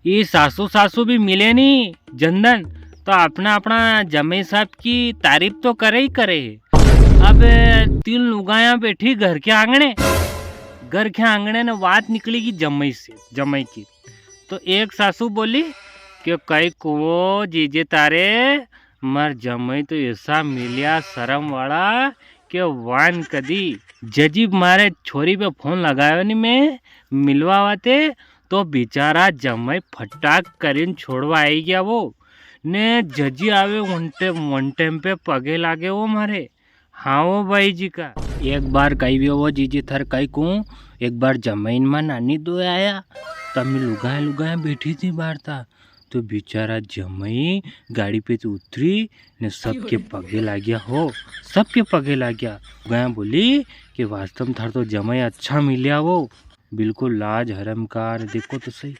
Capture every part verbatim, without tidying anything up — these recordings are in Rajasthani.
ई सासू सासू भी मिले नी जंदन, तो अपना अपना जमाई साहब की तारीफ तो करे ही करे। अब तीन लुगायां बैठी घर के आंगणे, घर के आंगणे ने बात निकली की जमाई से, जमाई की। तो एक सासू बोली कि कई कुओ जीजे तारे, मार जमाई तो ऐसा मिलिया शर्म वाला के वान कदी। जजी मारे छोरी पे फोन लगायो नी मैं मिलवा वाते, तो बेचारा जमाई फटाक करीन छोड़वा आई गया वो। ने जजी आवे उन टे-, वन टाइम पे पगे लागे वो मारे। हाँ वो भाई जी का। एक बार कही भी वो जीजी थर कई कूँ, एक बार जमाई ने मां नानी दो आया, तब मैं लुगाया लुगाया बैठी थी बाहर था। तो बेचारा जमाई गाड़ी पे तो उतरी ने सबके पगे लाग्या हो, सबके पगे लाग्या। लुगाया बोली कि वास्तव में थार तो जमाई अच्छा मिल्या वो, बिल्कुल लाज हरम का। ने देखो तो सही।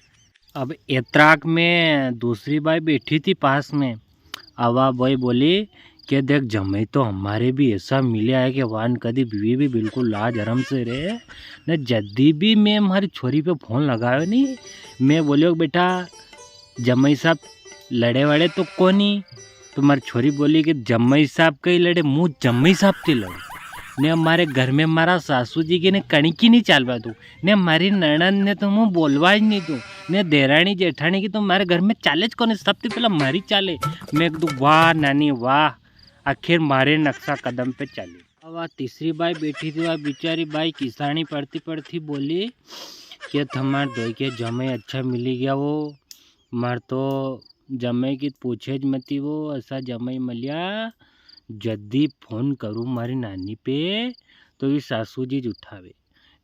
अब एतराक में दूसरी बाई बैठी थी पास में। अब वा बाई बोली कि देख जमाई तो हमारे भी ऐसा मिल्या है कि वान कदी बीवी भी बिल्कुल लाज हरम से रहे। ने जदी भी मैं मारी छोरी पे फोन लगायो नी, मैं बोलियो बेटा जमाई साहब लड़े वड़े तो कोनी। तो मारी छोरी बोली कि जमाई साहब कई लड़े, मूं जमाई साहब ती लड़ूं। ने मारे घर में मारा सासू जी के ने कणकी नी चालवा दूं, ने मारी नणंद ने तो मूं बोलवा ही नी दूं, ने देराणी जेठाणी की तो मारे घर में चाले ज कोनी, सबसे पहला मारी चाले। मैं कह दूं वाह नानी वाह, आखिर मारे नक्शा कदम पे चाली। अब वा तीसरी बाई बैठी थी, वा बेचारी बाई किसानी पड़ती पड़ती बोली कि थमार दोई के जमाई अच्छा मिली गया वो, मार तो जमाई की पूछे ज मती वो, ऐसा जमाई मलिया, जदी फोन करूँ मारी नानी पे, तो ये सासू जी ज उठावे।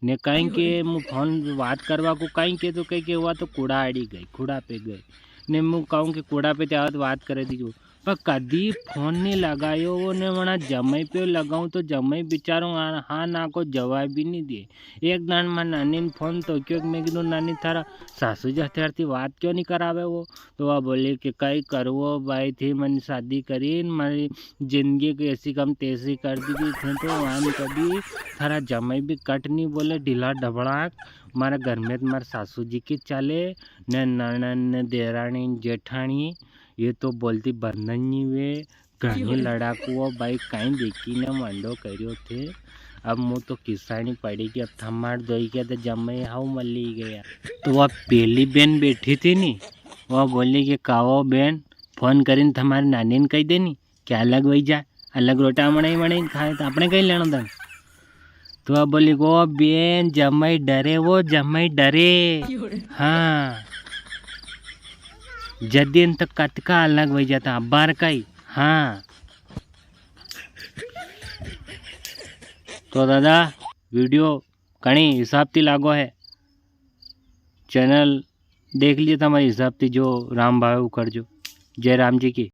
ने काई के मूं फोन बात करवा को काई के तो कई के वा तो कुड़ा आड़ी गई, कुड़ा पे गई। ने मूं कहूँ के कुड़ा पे ते आवत बात करे दीजो। पर कदी फोन नी लगायो वो, ने वणा जमाई पे लगाऊं तो जमाई बेचारो आ-, हाँ ना को जवाब भी नी दे। एक दान मां नानी ने फोन तो क्यो, मैं कीधो नानी थारा सासू जी हत्यार थी बात क्यों नी करावे वो? तो वा बोली कि कई करवो बाई थी, मने शादी करी न मारी जिंदगी को ऐसी कम तैसी कर दी थी, तो वान कभी थारा जमाई भी कट नी बोले, ढीला ढबड़ाक। मारे घर में तो मारे सासू जी की चाले, ने नणन, ने देराणी, जेठाणी, ये तो बोलती बंद नी वे। घणी लड़ाकू वो बाई काई देखी ने मांडो करियो थे। अब मूं तो किसानी पड़ी कि अब थमार दोई के तो जमाई हाउ मली गया। तो वा पेली बेन बैठी थी नी, वा बोली कि कावो बेन, फोन करीन थमारी नानी ने कही दे नी, क्या अलग वई जा, अलग रोटा मड़ाई मड़ाई खाए तो अपने कई लेना देना। तो वा बोली को बेन जमाई डरे वो, जमाई डरे। हाँ। जदिन तो कतका अलग वई जाता, अबार का ही। हाँ। तो दादा, video कणी हिसाब ती लागो है। Channel देख लीजे तमारे हिसाब ती, जो राम भावे वो करजो। जय राम जी की।